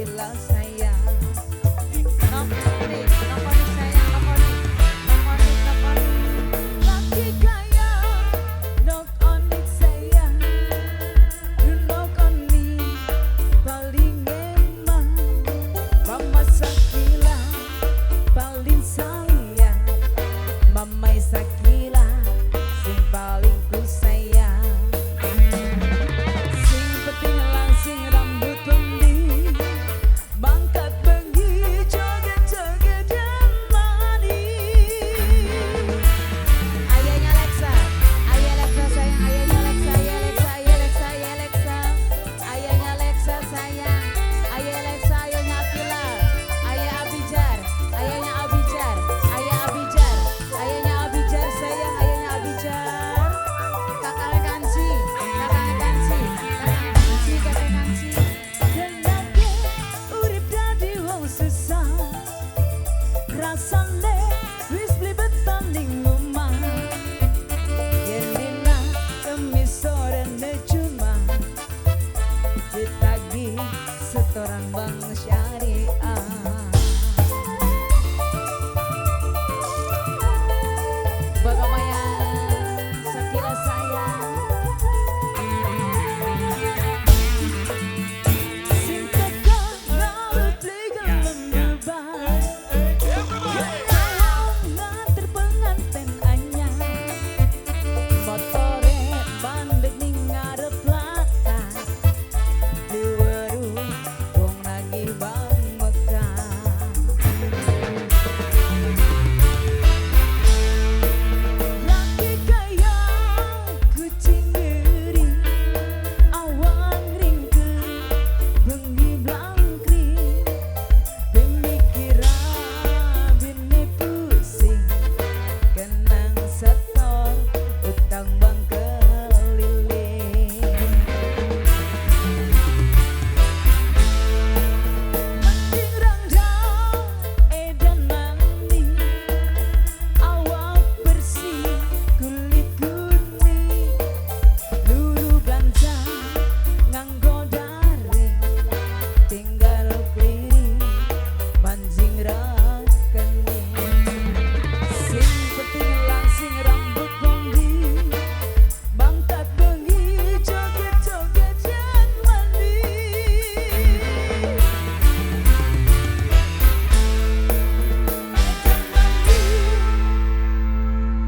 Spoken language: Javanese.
Akila sayang. Nokoni, nokoni sayang, nokoni, nokoni, nokoni. Laki kaya nokoni sayang, nokoni paling emang. Mama Sakila paling sayang, Mama Sakila sing paling ku sayang. Sing penting langsing rambut pembi, mangkat bengi joget-joget dan mani. Ayahnya Alexa, ayah Alexa sayang, ayahnya Alexa, ayah Alexa, ayah Alexa, ayah Alexa, ayahnya Alexa sayang, ayah Alexa, ayahnya Akila, ayah Abijar, ayahnya Abijar, ayah Abijar, ayahnya Abijar sayang, ayahnya Abijar, kakak Kanci, kakak Kanci, kakak Kanci, kakak Kanci. Kenake urip dadi wong susah, rasane wis beli beton ning omah. Yen dina kemis sore cuma ditagih setoran Bang Syah.